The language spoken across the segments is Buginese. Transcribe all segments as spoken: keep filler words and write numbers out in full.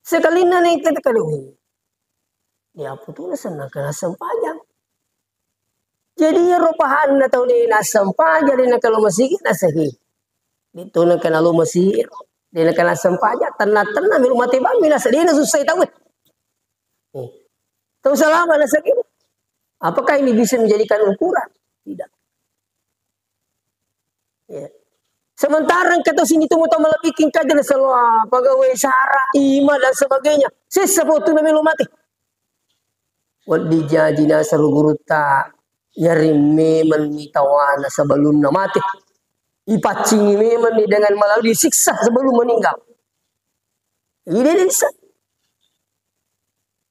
Sekalinna nengka tekadui. Dia putuna senna kena sempajang. Jadi iyaro pahanna tau de' nassempajang, de' nakalo masigi, nasehi. De' to nakalo masigi, de' nakalo sempajang, tenna-tenna melo mate bammi, nasa de' nasussai tau. Eh. Tau salama nasehi. Apakah ini bisa menjadikan ukuran? Tidak. Ya. Sementara engka to sini tu mutama lebih kingka jelas selalu apa gawe sara, ima dan sebagainya. Sessa foto na melo mate. Wedding jaji nasaro gurutta, yaring memeng ni tawana sebelumna mate. Ipaccingi memeng ni dengan melalui disiksa sebelum meninggal. Ini desa.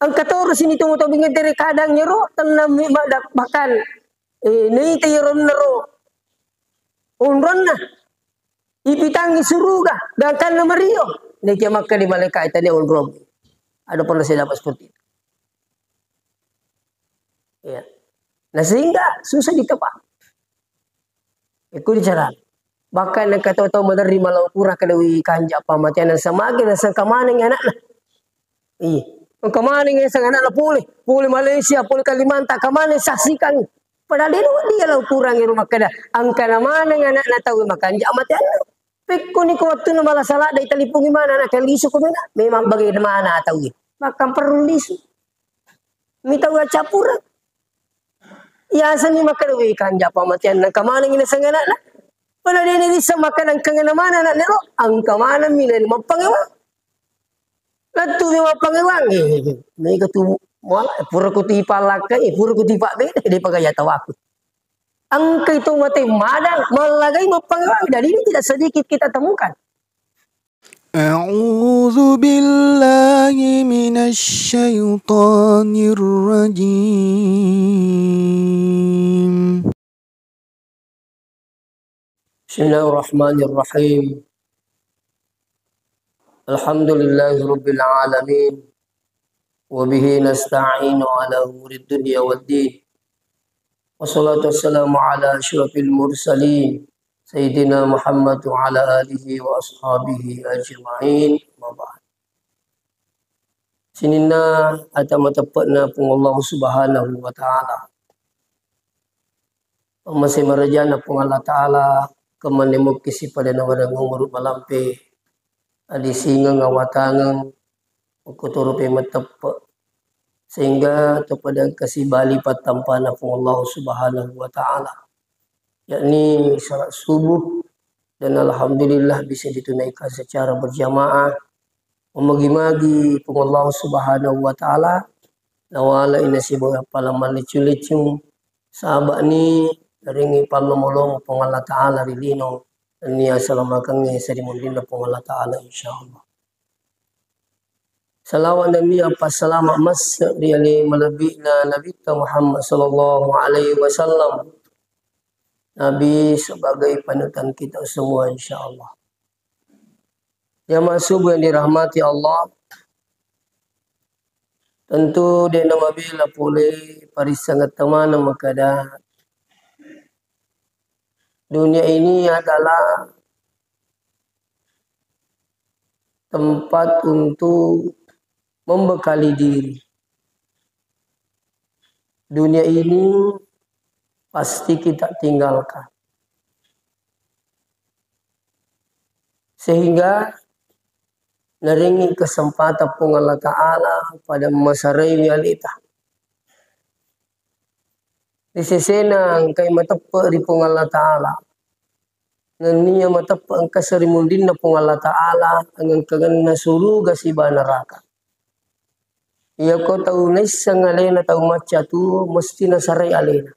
Engka toro sini tu moto bingetere kadang nyero, tenna mi-, mada-, bahkan, eh, naita yero nero. Onronna. Ipitangi suruga, gangkanna mario. Nekia makka di malaikat tadi onrong. Ada pernah saya dapat seperti itu. Ya. Nah, sehingga susah ditebak. Ikku dicara. Bahkan engka tau-tau maderri malau pura kedawi kanja pamatean, samagi nasangka maneng anakna. Iya. Engka maneng nasang anakna pole, pole Malaysia, pole Kalimantan, engka maneng saksikan. Padahal dia dia lau kurang rumah kada. Engka na maneng anakna tau makanja amateanna. Pekkoni ko wattunna mala sala dai talipungi mana anak lisu ko mena. Memang bagaimana tau. Bahkan perlu lisu. Mitau cappureng. Yaseng ni makkeda, "Wih, kanja pamateanna, engka manengngi naseng anakna." Padahal de' nisseng makkeda engka maneng anakna ro, engka manengmi na mappangewang. Lettu mi mappangewang, eh, mega tu muala, pura ku tipa lakka, eh, pura ku tipa beda, de' pagaya tawaku. Engka itu mate madang, mallagai mappangewang, dan ini tidak sedikit kita temukan. أعوذ بالله من الشيطان الرجيم. بسم الله الرحمن الرحيم. الحمد لله رب العالمين. وبه نستعين على أمور الدنيا والدين. والصلاة والسلام على أشرف المرسلين سيدنا محمد وعلى آله وأصحابه أجمعين. أما بعد. Sininna ata mateppe'na Puang Allah Subhanahu wa Ta'ala. Pamase marajana Puang Allah Ta'ala, kemane mukki sipada nawarang umuru malampe, adisingeng awatangeng, makkutoro pe mateppe', sehingga topada engka sibali pattampana Puang Allah Subhanahu wa Ta'ala, yakni salat subuh, dan alhamdulillah bisa ditunaikan secara berjamaah. Memagi-magi Puang Allah Subhanahu wa Ta'ala, nawalai nasibawai appalang mallicung-licung, saba'ni naringi pallomo-lomo Puang Allah Ta'ala ri lino, nennia salamakengnge sarimundinna Puang Allah Ta'ala, insyaallah. Salawat nennia passalama masse ri ale malebbi'na Nabitta Muhammad sallallahu alaihi wasallam, Nabi sebagai panutan kita semua, insyaallah. Jamaah subuh yang dirahmati Allah, tentu de' namabela pole parissengetta maneng makkeda, dunia ini adalah tempat untuk membekali diri. Dunia ini pasti kita tinggalkan. Sehingga naringi kesempatan Puang Allah Ta'ala pada masaraiwi aleta. Ri sesena engkai mateppe' ri Puang Allah Ta'ala. Nennia mateppe' engka sarimundinna Puang Allah Ta'ala, engka-engkangenna suruga siba neraka. Iyako tau naisseng alena tau macca tu, mesti nasarai alena.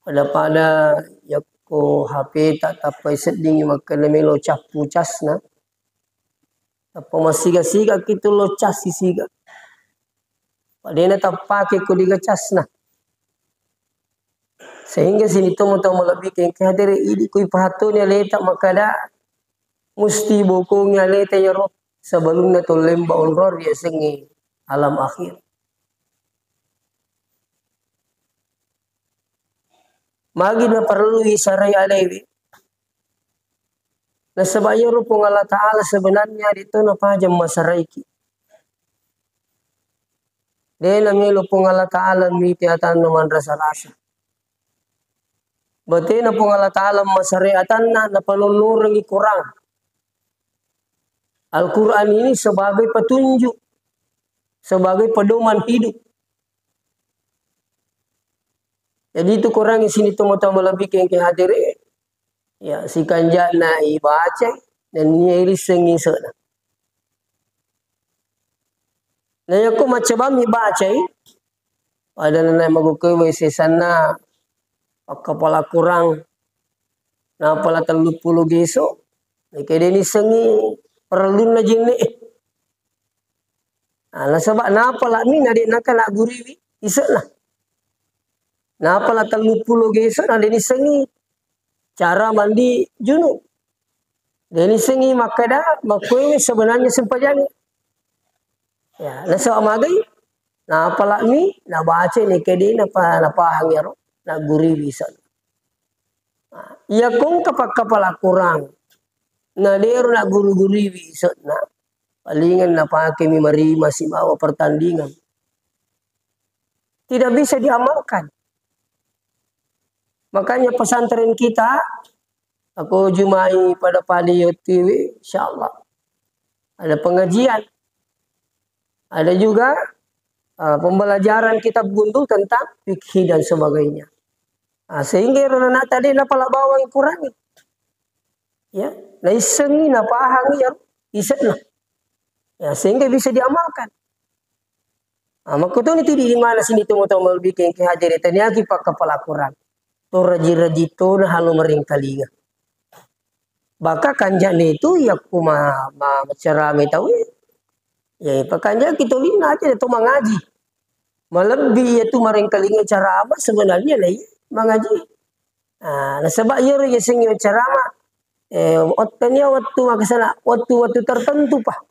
Pada-pada yakko H P ta tappai seddingi makkeda melo cappu casna. Tappa massiga-siga ki tu lo cas sisiga. Padena tappake ko diga casna. Sehingga sini tomo-tomo lebih kengke hadere idi kui pahatoni aleta makkeda musti bokongi aleta yaro sebelumna tollemba onror yasengi alam akhir. Magi naparellui sarai alewe. Nasaba iyaro Puang Allah Ta'ala sebenarnya de' to napajang masaraiki. De' namelo Puang Allah Ta'ala mite atanna manrasa-rasa. Batena Puang Allah Ta'ala masare atanna, napanonnorengi Quran. Al-Quran ini sebagai petunjuk, sebagai pedoman hidup. Jadi itu Quran yang sini tomatoa malebbi kengke hadere, ya, sikanjana ibaca, dan nia irissengi ise'na. Na yakko maccabammi bacai, pada nana magukkewe sesanna pakkapala Quran, napala telluppulo geso, nakke de' nissengi parellunna jenne. Ah, nasaba napala'mi na de' naka nagguriwi ise'na. Napala telluppulo geso na de' nissengi cara mandi junub. De' nissengi makkeda makkuewe sebenarnya sempajangnge. Ya, nasaba magai, napala'mi, nabacai, nekke de' napa-, napahang iyaro, nagguriwi ise'na. Nah, iya kongka pakkapala Quran, na de' ro nagguru-guriwi ise'na, palingan napakemi marima sibawa pertandingan. Tidak bisa diamalkan. Makanya pesantren kita, aku jumai pada pali T V, insya Allah. Ada pengajian. Ada juga, eh, pembelajaran kitab gundul tentang fikih dan sebagainya. Ah, sehingga ero nanata de' napala bawang Quran. Ya, naissengi, napahangi ya ise'na. Ya, sehingga bisa diamalkan. Ah, makkutoni tu di mana sini tomatoa malebbi kengke hadere, taniaki pakkapala Quran. To raji-raji to na halo maringkalinga. Bahkan kanjane tu yakko ma-, ma-, macerame tau, ya, pakanjaki tolinna aja to mangaji. Malebbi iya tu maringkalinga ceramah sebenarnya na iya mangaji. Ah, nasaba iyaro yasengnge ceramah, eh, wet-, tania wettu makasala, wettu-wettu tertentu pa.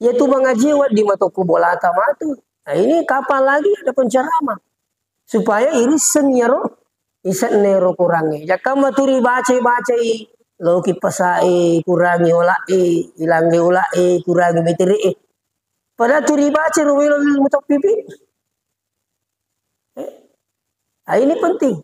Iya tu mangaji wedding matokko bolata matu. Nah, ini kapan lagi ada penceramah? Supaya irisseng iyaro ise'na ero Qurangnge. Jakka maturi bacai-bacai, loki pasae, kurangi ola'e, ilangnge ola'e, kurangi metere'e. Padahal turi baca ro welo ilmu toppipi. Eh? Ah, ini penting.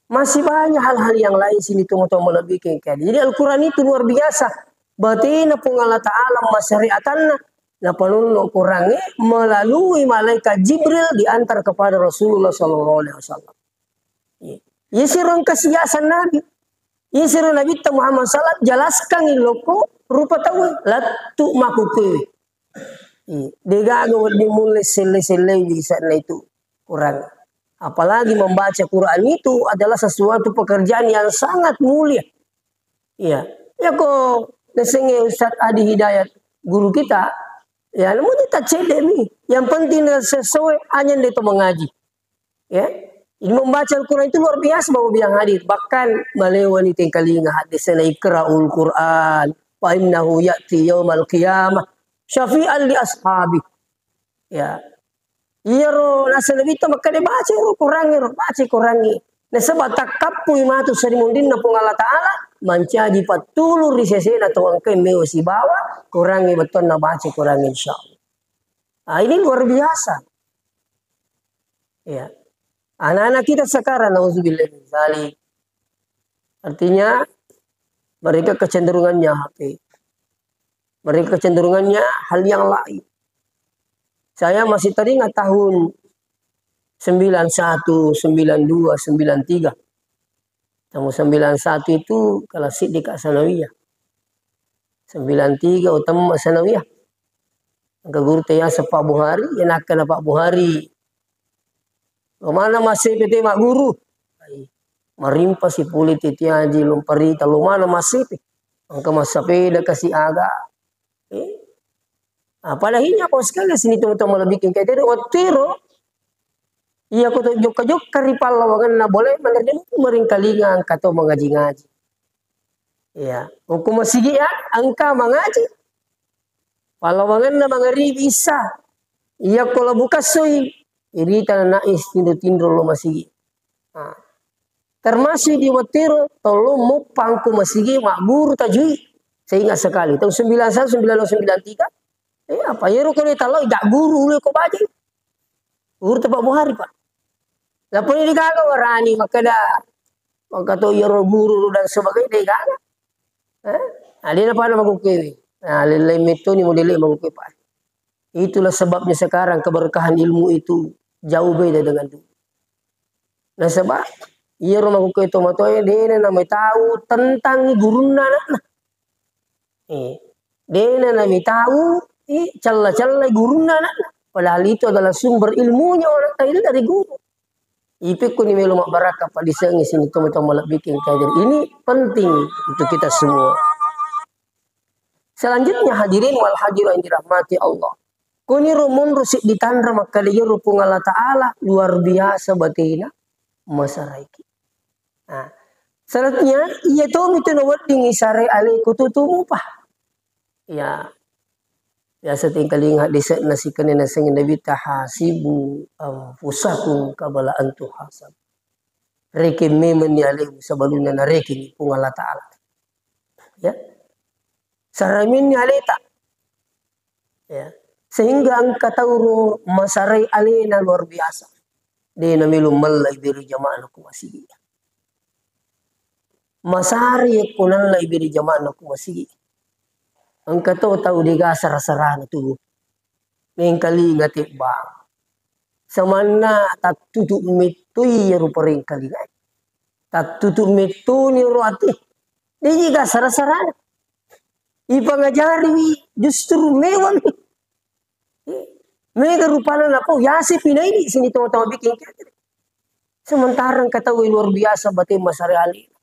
Masih banyak hal-hal yang lain sini tomatoa malebbi kengke. Jadi Al-Quran itu luar biasa. Batena Puang Allah Ta'ala masyariatanna. Napanonno Qurangnge melalui malaikat Jibril diantar kepada Rasulullah sallallahu alaihi wasallam. Iya. Iya siro engka siasang Nabi. Iya siro Nabitta Muhammad sallallahu alaihi wasallam jelaskan iloko rupa tauwe. Lattu makukuwe. Iya. Degaga wedding mulle selle-selle wisana itu Quran. Apalagi membaca Quran itu adalah sesuatu pekerjaan yang sangat mulia. Iya. Yako nasengnge Ustaz Adi Hidayat, guru kita, ya, namun kita cedek mi. Yang penting sesuai hanya dia itu mengaji. Ya. Ini membaca Al-Quran itu luar biasa, Bapak bilang hadir. Bahkan melewani tengkalinga hadis sana, "Iqra'ul Quran, fa innahu ya'ti yaumal qiyamah syafi'an li ashabi." Ya. Iyaro naseng Nabitta makkeda, "Baca ro Qurangnge ro, baca Qurangnge." Nasaba takkappui matu sarimunrinna Puang Allah Ta'ala, mancaji pattulung ri sesena tau engkae mewa sibawa Qurangnge, bettuanna baca Qurangnge, insya Allah. Ah, ini luar biasa. Ya. Anak-anak kita sekarang, nauzubillah min zalik. Artinya, mereka kecenderungannya H P. Mereka kecenderungannya hal yang lain. Saya masih teringat tahun sembilan satu, sembilan dua, sembilan tiga. Tahun sembilan satu itu kelas siddi ka sanawiyah. Sembilan tiga utama sanawiyah. Engka guru tayaseng Pak Buhari, ya nakkeda Pak Buhari, "Lo mana massepe te magguru?" Marimpasi pole tetiaji lomparita, "Lo mana massepe?" Engka massapeda kasi aga. Eh. Ah, pada akhirnya kau sekali sini teman-teman lebih kengkai tadi, wattiro, iya ko to jokka-jokka ri pallawangenna, boleh menerjemah maringkalinga engka to mengaji-ngaji. Iya, ko masigi ya, engka mangaji. Pallawangenna mangaribi isa. Iya ko labu kassoi, irita na nais tinro-tinro lo masigi. Ah. Termasuk di wattiro, tolong muppang ko masigi magguru tajui. Saya ingat sekali, tahun sembilan satu, sembilan dua, sembilan tiga, eh, apa, iyaro ko de' talao, ijak guru, ulu ko baja. Guru tempat buhari, Pak. Lapani digaga warani, makkeda, maka to iyaro guru dan sebagainya, de' gaga. Eh? Nah, de' na pada makkukkuewe. Nah, lain-lain metoni modele makkukkuewe, Pak. Itulah sebabnya sekarang keberkahan ilmu itu jauh beda dengan dulu. Nasaba, iyaro makkukkuewe tomatoae, de' na nametau tentang gurunna anakna. Eh, de' na nametau, eh, cella-cella gurunna anakna. Padahal itu adalah sumber ilmunya orang tadi dari guru. Ipekko ni melo mabbarakka, Pak, disengi sini tomatoa malebbiking kadir. Ini penting untuk kita semua. Selanjutnya, hadirin wal hadirat yang dirahmati Allah. Koniro monro siddi tanra makkeda iyaro Puang Allah Ta'ala luar biasa batena masaraiki. Nah, selanjutnya, iya tomi tu nawedding isare ale ko tutu mupa. Ya, biasa tingkalinga dese'na sikenna nasengnge Nabitta, "Hasibu anfusakum qabla an tuhasab." Rekeng memenni alemu sebelumna narekengi Puang Allah Ta'ala. Ya. Saraminni aleta. Ya. Sehingga engka tauro masarai alena luar biasa. De' namelo mella iberi jama'na ku masigi. Masari yakko nalla iberi jama'na ku masigi. Engka to tau de' gaga sara-sarana tu. Mengkalinga tebbang. Samanna tattutu mettoi iyaro parengkalingae. Tattutu mettoni ro ati. De' gaga sara-sarana. Ipangajariwi justru mewami. Mega rupana napau, yasi pinaidi sini tau-tau bikin kira-kira. Sementara engka tau luar biasa bate masare alena.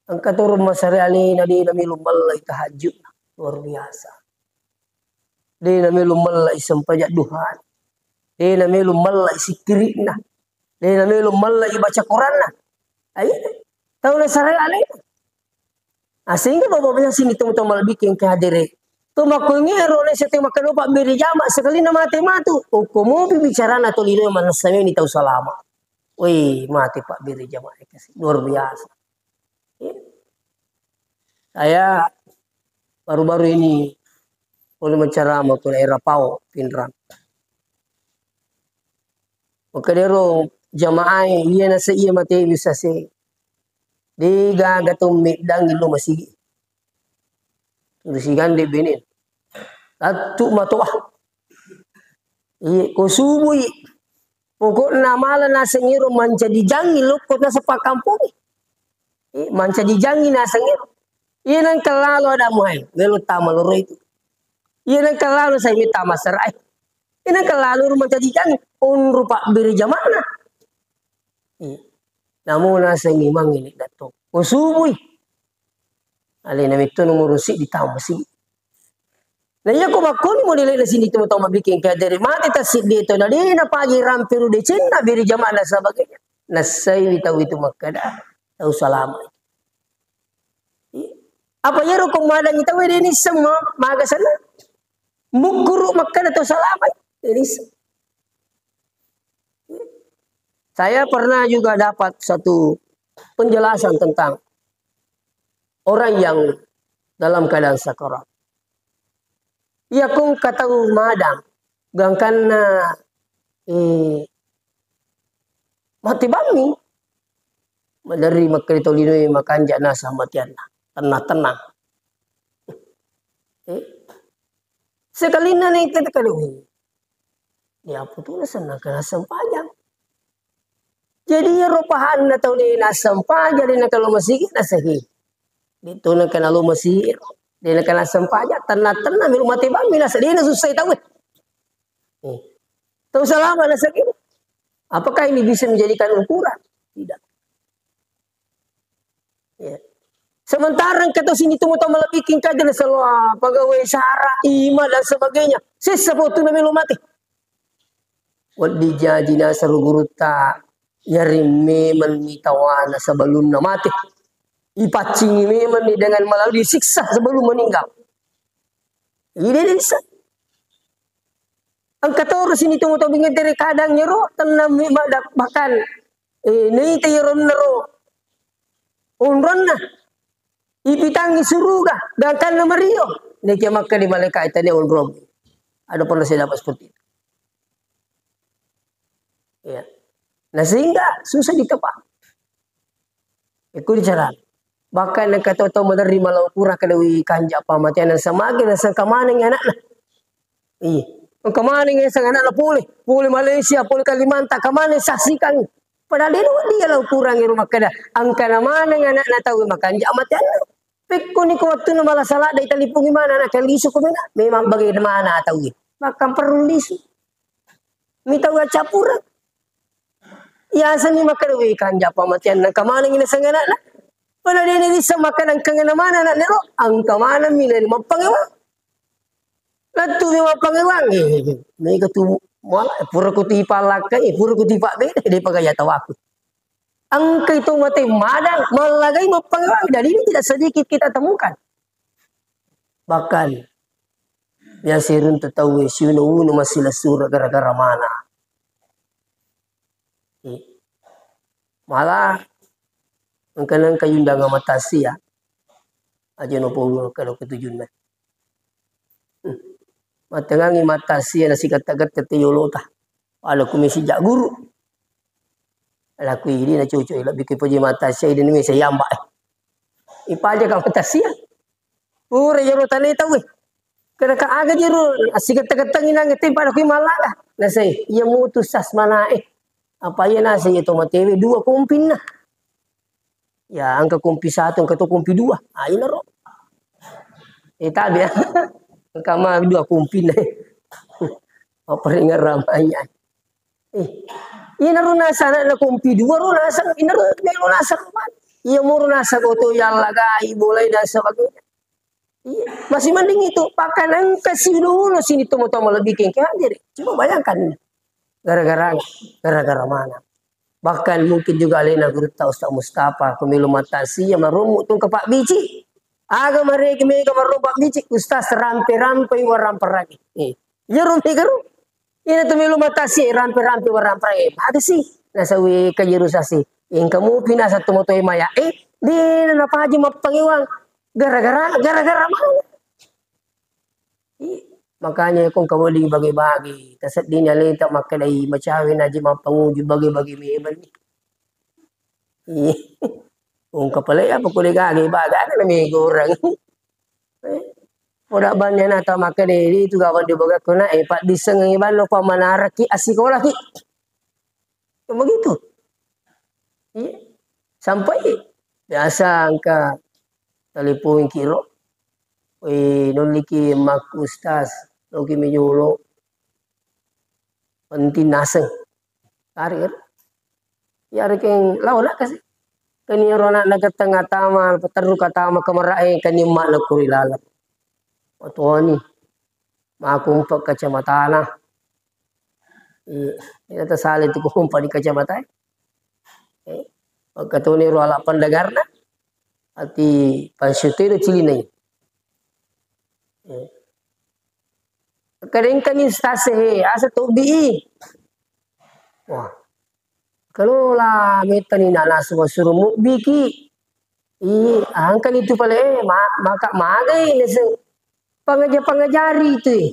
Engka toro masare alena, de' namelo mallai tahajudna. Luar biasa. De' namelo mallai sempajang duha. De' namelo mallai sikkiri'na. De' namelo mallai baca Quranna. Ayo, tau nasare alena. Ah, sehingga bapak-bapak sini tau-tau malebbiking kehadere. Tu makkongero nese te makkeda pabbere jama, sekalina mate matu. Okko mopi bicarana tolino manessa meni tau salama. Woi, mate pabbere jama, luar biasa. Ya. Saya baru-baru ini boleh menceramah ke daerah Pao, Pinrang. Makkedaro jamaae, iya nase iya mate bisa se. De' gaga to meddangi lo masigi. Terus igande bene. Tattu matoa. Iya, ko subui. Pokokna mala naseng iro mancaji jangi lokko naseng pakkampongnge. Eh, mancaji jangi naseng iro. Iya nengka lalo ada muhai, melo tama loro itu. Iya nengka lalo sai mita masara. Iya nengka lalo ro mancaji jangi. Onro pabbere jama'na. Iya. Namo naseng imang ini datto. Ko subui. Alena metto nomoro siddi tama si. Na iya ko makkoni modele'na sini tu tau mabbiking kajari mate tassiddi to na de' napaji rampe ru decenna beri jamaah dan sebagainya. Nassai tau itu makkeda tau salama. Apa iyaro ko madangi tau de' nisseng ma-, maga sana. Mukkuru makkeda tau salama. De' nisseng. Saya pernah juga dapat satu penjelasan tentang orang yang dalam keadaan sakarat. Iya ko engka tau madang, gangkanna, eh, mate bammi. Maderri makkeda tau linoe makanja naseng matianna. Tenang-tenang. Eh, sekalinna nengka tekalui. Iya, apa tu naseng nengka naseng pajang. Jadi, iyaro pahanna tau de' nassempajang, de' nengka lo masigi, nasehi. De' to nengka nalo masigi, de' nengka nassempajang, tenna-tenna melo mate bammi, nase-, de' nasussai tau, eh. Eh. Tau salama nasegi. Apakah ini bisa menjadikan ukuran? Tidak. Ya. Sementara engka to sini tu mutau malebbiking kaja nasaloa, pegawai sara, ima dan sebagainya. Sessa foto na melo mate. Wedding jaji nasero gurutta, yari memang ni tawana sebelumna mate. Ipaccingi memang ni dengan melalui siksa sebelum meninggal. Ini bisa. Engka toro sini tu mutau bingin tere kadang nyero, tenang mi ba-, bahkan, eh, nita yero nero. Onronna. Ipitangngi suruga, gangkanna mario. Nekia makkeda malaika, "Tania onrong." Ada pernah saya dapat seperti itu. Ya. Nah, sehingga susah ditebak. Ikut bicara. Bahkan engka tau-tau maderri malau kurang kedawi kanja pamatean, naseng magi, naseng kamaneng anakna. Iya. Engka maneng naseng anakna pole, pole Malaysia, pole Kalimantan, kamaneng saksikan. Padahal dia, dia lau kurang iro makkeda, engka na maneng anakna tau makanja amateanna. Pekkoni ko wattunna mala sala dai talipungi mana anak lisu ko mena. Memang bagaimana tau. Bahkan perlu lisu. Mitau accappureng. Yaseng ni makkeda, "Weh, kanja pamateanna, engka maneng naseng anakna." Pada dene bisa makkeda engka na maneng anakna ro, engka maneng mi leni mappangewang. Lettu mi mappangewang, eh, mega tu mala, pura ku tipa lakkai, eh, pura ku tipa bene, de paga ya tawaku. Engka itu mate madang, mallagai mappangewang, dan ini tidak sedikit kita temukan. Bahkan, biasa runtu tau siuno-uno masih lesura gara-gara mana. Malah engka nengka yundang matasia. Aja no polo kada ketujunna. Hmm. Matengangi matasia na sigetta-getta te yolota. Pada ku misi jak guru. Laku idi na cucu lebih ke poji matasia idi ni saya amba. Ipaja ka matasia. Pura jero tane tau, eh. Kada ka aga jero, asigetta-gettangi nange te pada kui malaga. Nasai, iya mutu sas mana, eh. Apa iya nasai, iya to matewe dua kompinna. Ya, engka kompi satu, engka to kompi dua. Ah, ina ro. Eh, tabe, ya. Engka ma dua kompinna. Apa ringan ramanya. Eh, ina ro nasana na kompi dua ro nasang, ina ro melo nasang. Iya moro nasang oto yallagai bolai dan sebagainya. Iya, masih mending itu. Bahkan engka siulo-ulo sini tomo-tomo lebih kengke hadir. Coba bayangkan ini. Gara-gara, gara-gara mana? Bahkan mungkin juga alena gurutta Ustaz Mustafa, ku melo matasia maromu tungka Pak Bici. Aga maregi mega maromu Pak Bici, Ustaz rampe-rampe waramparagi. Eh, iya ro mega ro. Ina tu melo matasia rampe-rampe waramparagi. Ada sih. Nasawi kajiru sasi. Engka mupi nasa tomo-tomo maya. Eh, dena napaji mappangewang. Gara-gara, gara-gara mana? Iya. Makanya ko engka wedding bage-bage, taseddini aleta makkedai macawe naji mappanguju bage-bage memang ni. Iya. Engka pale apa ko de gage, ba gage na megorang. Eh, poda banne na ta makkeda itu gawa de boga kona, eh, paddissengengi ballo pamanaraki assikolaki. Begitu. Iya. Sampai biasa engka telepon kiro. Weh, nulliki makku Ustaz, loki mi jolo. Penting naseng. Tarik kan? Ya rekeng lawan nak kasih. Kani ro anak nak tengah tama, peterru katama kemerae kani mak nak kuri lalap. Otuani. Makumpa kacamatana. Iya, iya, tasala itu kumpa di kacamata. Eh, makkatoni ro ala pendengarna, ati pansyuti do cilinai. Eh. Kadengkani stase he, asa tobi i. Wah, kalau la metani nana suruh mubiki. Ih, angkani tu pale, eh, ma-, maka magai naseng pangaja-pangajari tu, eh.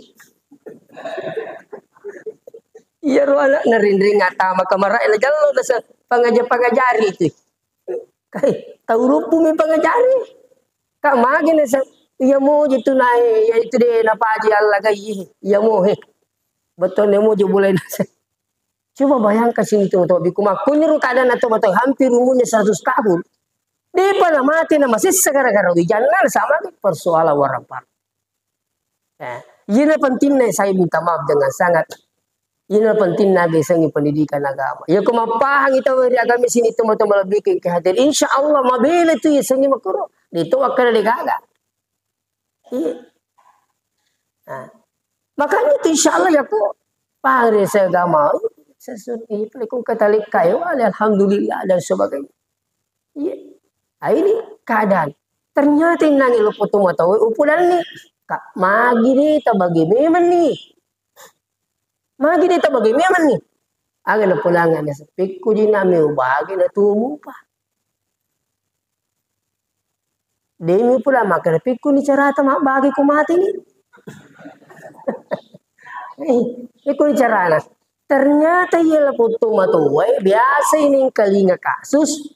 Iya ro anak narinring ata maka marai la jallo naseng pangaja-pangajari tu. Kai, tau rupu mi pangajari. Kak magi naseng, iya mo je tu nae, iya itu de napaji Allah kai, iya mo he. Betul ne mo je bulai naseng. Coba bayangkan sini teman-teman, biku makkuniro keadaan atau atau hampir umurnya seratus tahun. Depa na mati na masessa gara-gara wijanna sama persoalan warapar. Eh, ina pentingnya saya minta maaf dengan sangat. Ina pentingnya biasanya pendidikan agama. Ya ko mapahang itu dari agama sini teman-teman lebih ke hadir. Insya Allah mabela itu ya seni makro. Itu akan ada gaga. Iya. Nah, makanya itu insya Allah ya ko pare saya agama. Sesuatu itu ku katalika ya wale alhamdulillah dan sebagainya. Iya. Nah, ini keadaan. Ternyata yang nangis lo foto mata we upudan nih. Kak magi nih tabagi memang nih. Magi nih tabagi memang nih. Aga na pulang ada sepikku jina mi ubagi na tumu pa. Demi pula makkeda, "Pikkuni carata mabbage ko mate ni?" Eh, pikkuni carana. Ternyata iya lapong tomatoae biasa ini engkalinga kasus,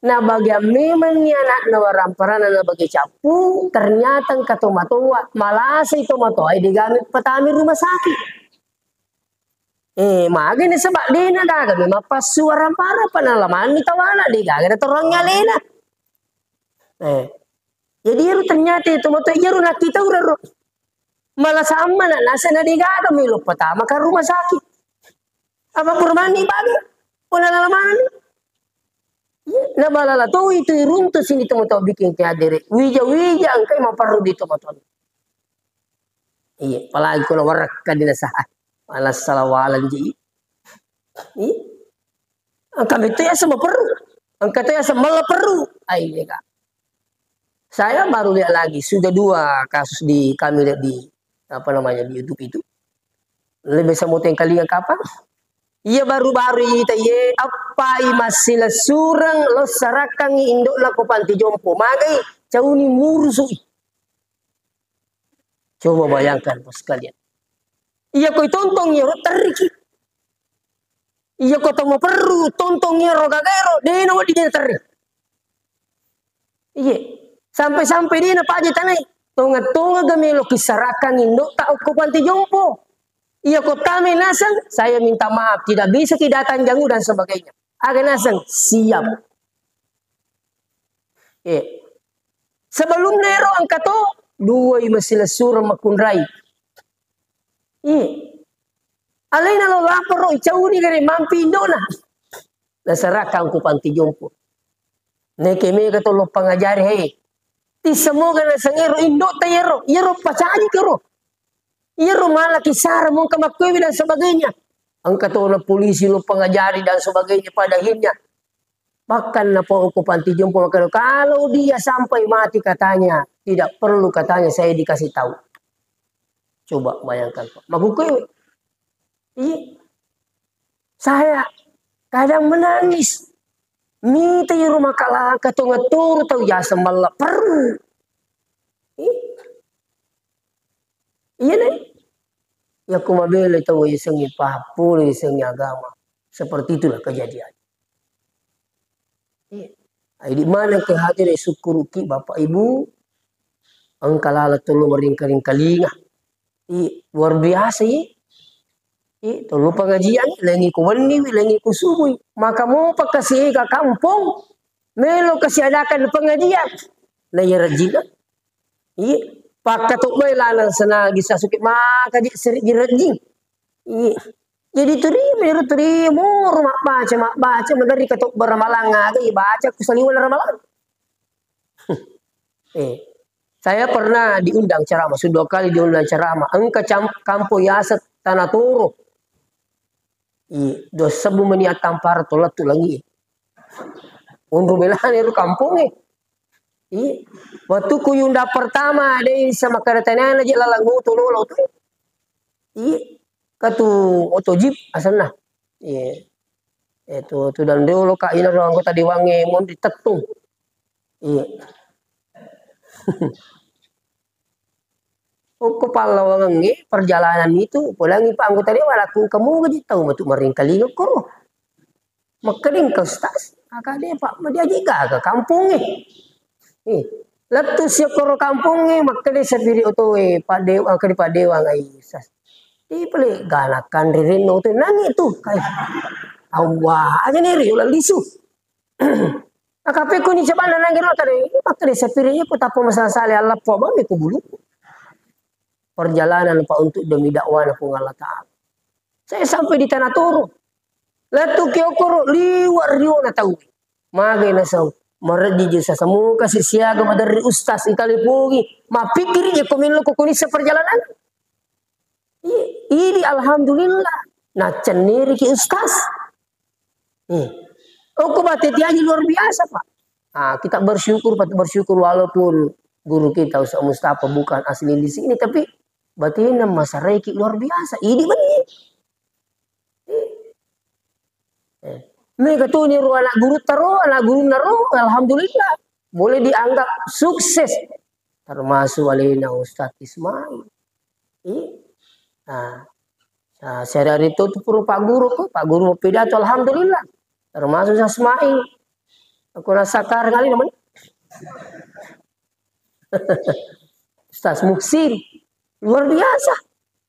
na bagian memanni anakna waramparanna na bage cappu, ternyata engka tomatoa, malasai tomatoae degame patami rumah sakit. Eh, magai nasaba dena gaga memang passu warampara, apa nalamanni tawana, degaga natorangi alena. Eh, jadi iyaro ternyata itu moto iyaro nakkita uraro. Malah sama nak nasa na degaga melo patama ka rumah sakit. Apa pura mani bagi? Puna nalamanni. Iya, na balala to itu iruntu sini tomatoa bikin ke adere. Wija-wija engkai maparru di tomatoa. Iya, apalagi kalau warakka di nasaha. Malah salah walan ji. Iya. Engka metto yaseng maperru. Engka to yaseng malla perru. Ai, iya, Kak. Saya baru lihat lagi, sudah dua kasus di kami lihat di, apa namanya, di YouTube itu. Lebih semua tengkalinga kapang. Iya, baru-baru ita ye, appai massilessureng lo sarakkangi indokna ko panti jompo. Magai cauni murusui. Coba bayangkan, Bos, sekalian. Iya, koi tontong iyaro terriki. Iya, ko to maperru tontong iyaro gagaero, dena wedding dena terri. Iye. Sampai-sampai dena paja tanai. Tonga-tonga ga melo kisarakan indokta okko panti jompo. Iya, ko tame naseng, saya minta maaf, tidak bisa ki datang jangu dan sebagainya. Aga naseng, siap. Eh. Sebelumna ero engka to, duai massilessureng makkunrai. Eh. Alena lo laporo, icauni gare mampi indona. Nasarakang ku panti jompo. Neke mega to lo pangajari, hei. Ti semoga naseng ero indota ero, ero pacaji kero. Ero malah kisara mongka makkuewi dan sebagainya. Engka to na polisi lo pangajari dan sebagainya, pada akhirnya bahkan napau ko panti jompo makkeda, "Kalau dia sampai mati," katanya, "tidak perlu," katanya, "saya dikasih tahu." Coba bayangkan, Pak. Makkukue, iya. Saya kadang menangis. Mita iro makalangka tonga turu tau jasa malla perru. Iya. Iya, Nek. Yakko mabela tau yasengnge pahappolo, yasengnge agama. Seperti itulah kejadian. Iya. Ai, di mana ke hadir, sukkuruki Bapak Ibu, engka laleng tollo meringkaling kalinga. Iya, luar biasa, iya. Iya, tollo pengajian, lengi ku wenni, lengi ku subui. Maka mopa kasi ega kampong, melo kasi adakan pengajian. Na iya rajin. Iya, pakka to mai laleng senagi sasuke maka di seri di rajin. Iya. Jadi turimo, ero turimo, ro mabbaca, mabbaca, maderri katobba ramalang aga, ibaca ku saliweng ramalang. Eh, saya pernah diundang ceramah, sudah dua kali diundang ceramah. Engka cam-, kampo yaseng Tanah Toro. Iya, dua sebbu meni attampara to lettu langi. Onro belana ero kampongnge. Iya. Waktu ku yunda pertama, de isa makkeda tanana je lalang oto lolo tu. Iya. Katu oto jeep asenna. Iya. Eh, tu, tu dan dolo ka ina ro anggota dewangnge monri tettung. Iya. Okko pallawangengnge perjalanan itu, podangi pa anggota dewan, aku engka moga ji tau matu maringkalinga koro. Makkeda engka ustaz, aka de pa madiaji gaga kampongnge. Eh, lettu siokoro kampongnge, makkeda sapiri otoe, Pak Dew-, makkeda Pak Dewan, ai ustaz. Di pale gana kanririnno tu nangi tu kai. Awwa aja ni ri ulah lisu. Akapekko ni cabanna nanggero tadi, makkeda sapiri iya ko tappa masala-sala allappo bang ko bulu. Perjalanan Pak untuk demi dakwahna Puang Allah Ta'ala. Saya sampai di Tanah Toro. Lettu ki okoro liwa riona tau. Magai nasau. Mareddi je sasamu kasi siaga maderri ustaz italipongi. Mapikkiri je ko mello ko kunissa perjalanan. Iya, idi alhamdulillah. Nacenniriki ustaz. Hmm. Okko batetiaji luar biasa, Pak. Ah, kita bersyukur, patut bersyukur walaupun guru kita Ustaz Mustafa bukan asli di sini, tapi batinna masaraiki luar biasa. Idi bani. Eh. Mega tu ni ro anak guru taro, anak guru naro, alhamdulillah. boleh dianggap sukses, termasuk alena Ustadz Ismail. Iya. Nah, nah, sehari-hari itu, itu pura Pak Guru kok, Pak Guru mau pidato, alhamdulillah. Termasuk Ustadz Ismail. Aku rasa karang kali namanya. Ustaz Muhsin. Luar biasa.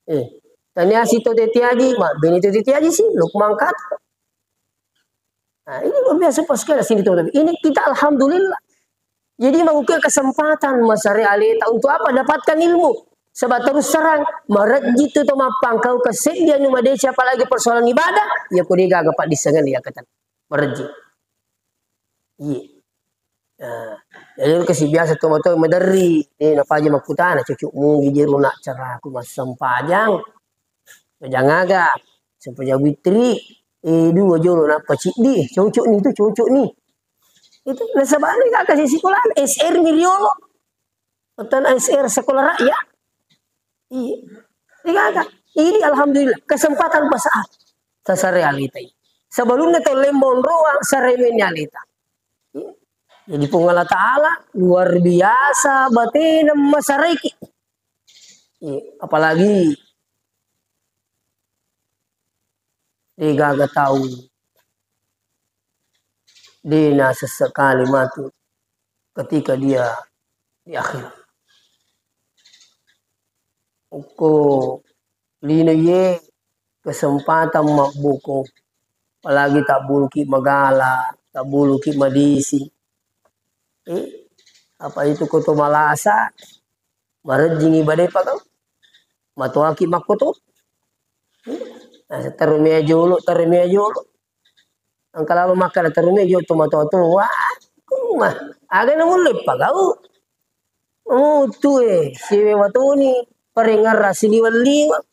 Eh, tania si Tote Tiaji, ma, bini Tote Tiaji sih, Lukman Kat. Nah, ini luar biasa pas sekali sini, teman-teman. Ini kita alhamdulillah. Jadi, mauke kesempatan masare aleta untuk apa? Dapatkan ilmu. Sebab terus terang, marejji tu to mappangkau keseddi anu madeceng, apalagi persoalan ibadah, ya ko de gaga paddissengenna ya kata. Marejji. Iya. Nah, jadi lu kasi biasa to mato maderri, eh, napaja makkutana, cocok mugi jero nak caraku massempajang. Pajang aga, sempajang witri, eh, dua jolo nappa ciddi, cocok nih itu, cocok nih. Itu nasaba ni kaka si sekolah S R mi riolo. Atau S R sekolah rakyat. Iya. Iya kan? Ini alhamdulillah kesempatan besar. Tasare alita. Sebelumnya to lembong roang saremenni alita. Iya. Jadi Puang Allah Ta'ala luar biasa batena masareki. Iya. Apalagi de gaga tau de nasessekali matu ketika dia di akhirat. Okko lino ye kesempatan mabboko, apalagi tabbuluki magala, tabbuluki madisi. Eh, apa itu koto malasa, marejjingi bade pagau, matoaki makkoto. Eh, nah, terumia jolo, terumia jolo. Engka lalo makkeda terumia jolo tu matoa tu, wah, kuma, aga na mulle pagau. Oh, tu eh, siwe watoni, parengerra siliweng-liweng.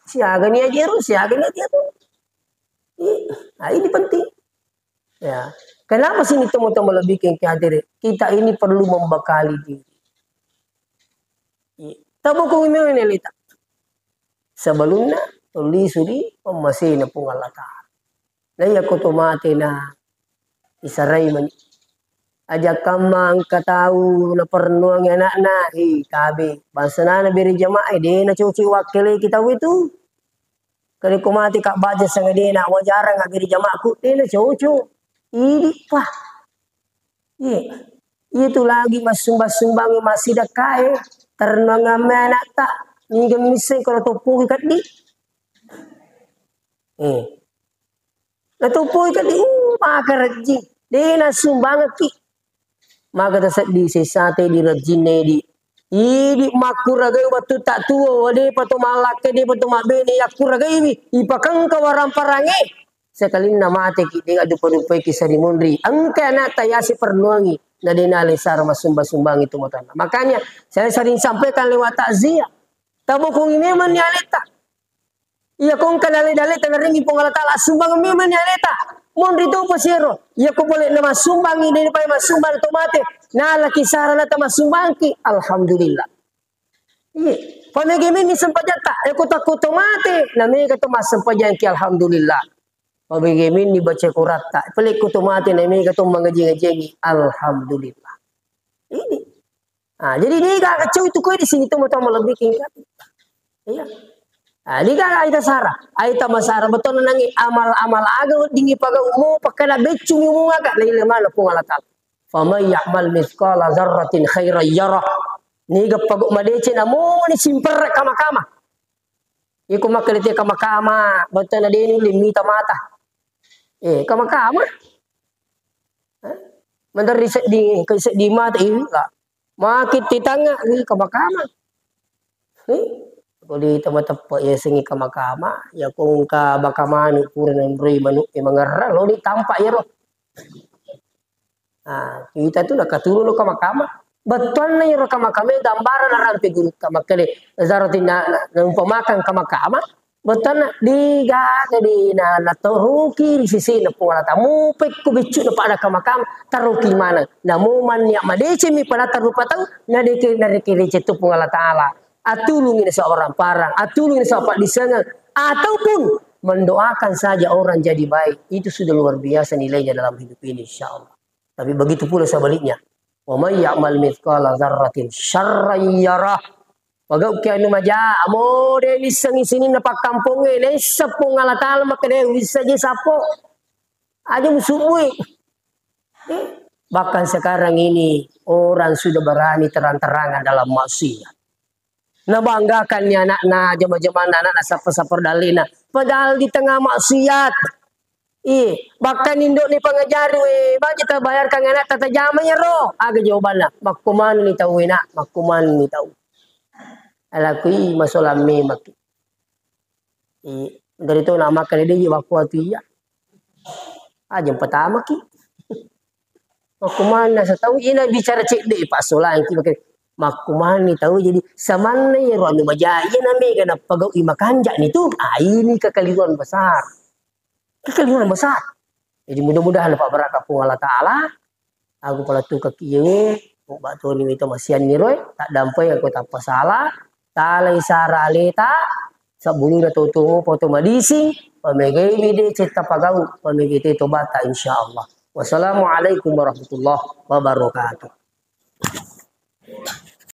Siaga ni ajero, siaga ni ajero. Ih, nah, ini penting. Ya. Kenapa sini teman-teman lebih ke hadir? Kita ini perlu membekali diri. Ih, tabokong memang ini lita. Sebelumnya, tuli suri pemmasina Puang Allah Ta'ala. Na iya ko to mate na isarai mani. Aja kamma engka tau naparnuangi anakna, eh, tabe. Bangsa nana beri jamaah, eh, de na cocok wakkele kita itu. Kali ko mati ka baja sanga de na wajarang abiri jamaahku, de na cocok. Idi pa. Iya. Iya tu lagi massumbang-sumbangi massidakkae, tarnangamme anakta, niga misseng kalau toppoki kaddi. Eh. Natoppoi kadi, uh, maka rejjing. De nasumbangekki. Maka taseddi sessate di rejjinna edi. Idi makkuragai wettu tak tuo, depa to mallakke, depa to mabbene, yakkuragaiwi, ipakengka warang parange. Sekalinna mateki, de adupa-dupaiki sari monri. Engka anakta yase pernuangi, na de nalesara masumbang-sumbangi tu matanna. Makanya, saya sering sampaikan lewat takziah. Tabokongi memang ni aleta. Iya ko engka dalle-dalle tanarengi Puang Allah Ta'ala, sumbang memang ni aleta. Monri topa siero. Iya ko pole na massumbangi, daripada massumbang to mate. Nalaki sarana ta massumbangki. Alhamdulillah. Iya. Pamege menni sempajatta. Iya ko takko to mate. Na mega to massempajangki. Alhamdulillah. Pamege menni baca Quratta. Pale ko to mate. Na mega to mangaji-ngajiangi. Alhamdulillah. Ini. Ah, jadi de gaga cau tu koe di sini tu matu malebbi tingkat. Iya. Ah, de gaga aita sara, aita masara betul nangi amal-amal aga weddingi pagau mo pakkada beccumi mo aga laile mana Puang Allah Ta'ala. Faman ya'mal mithqala dzarratin khairan yarah. Niga pagau madeceng namo ni simperre kama-kama. Iko makkalite kama-kama, betul na deni limita mata. Eh, kama-kama. Hah? Menteri seddi, ke seddi mata ini lah. Makin titanga ni kama-kama. Ni, ko di tempat-tempat ya sengi kama-kama, ya ko engka baka manu pura nanroi manu e mangerra lo ni tampak ya ro. Ah, kita tu nakaturu lo kama-kama. Bettuanna iro kama-kama gambaran narampe gurutta makkele zarati na, na, naumpamakan kama-kama. Bettuanna de gaga de na, nataroki ri sesena Puang Allah Ta'ala. Mupekko beccu na pada kama-kama, taroki maneng. Namo mannia madeceng mi pada tarupa tau, na deke, na deke receng tu Puang Allah Ta'ala. Atulungi na seorang parang, atulungi na seorang paddisengeng, ataupun mendoakan saja orang jadi baik. Itu sudah luar biasa nilainya dalam hidup ini, insya Allah. Tapi begitu pula sebaliknya. Wa may ya'mal mithqala dzarratin syarran yarah. Pagauki anu maja, amo de' nissengngi sininna pakkampongnge, naisseng Puang Allah Ta'ala makkeda wissa je sappo. Aja musubbui. Eh, bahkan sekarang ini orang sudah berani terang-terangan dalam maksiat. Nabanggakanni anakna, jama-jamanna anakna, sappa-sappa dallina. Padahal di tengah maksiat. Ih, bahkan indokni pangajari, we, baja tabayarkan anakta tajama iyaro. Aga jawabanna? Makkumanni tau, we, nak, makkumanni tau. Alakui masolang memaki. Eh, dari tu nak makan dia je waktu iya. Aja pertama ki. Makkumanna sa tau ina bicara cedde, Pak, solang ki, pakai makkumanni tau. Jadi samanna iyaro anu maja, iya na mega napagaui makanja ni tu. Ah, ini kekeliruan besar. Kekeliruan besar. Jadi mudah-mudahan Pak, berkah Puang Allah Ta'ala. Aku pala tu kaki iye, mubba toni wito masianni roe, tak dampai aku tappa salah. Talai sara aleta, sebelumnya tutu foto madisi, pamegai mide cetta pagau, pamegai te tobata, insyaallah. Wassalamualaikum warahmatullahi wabarakatuh.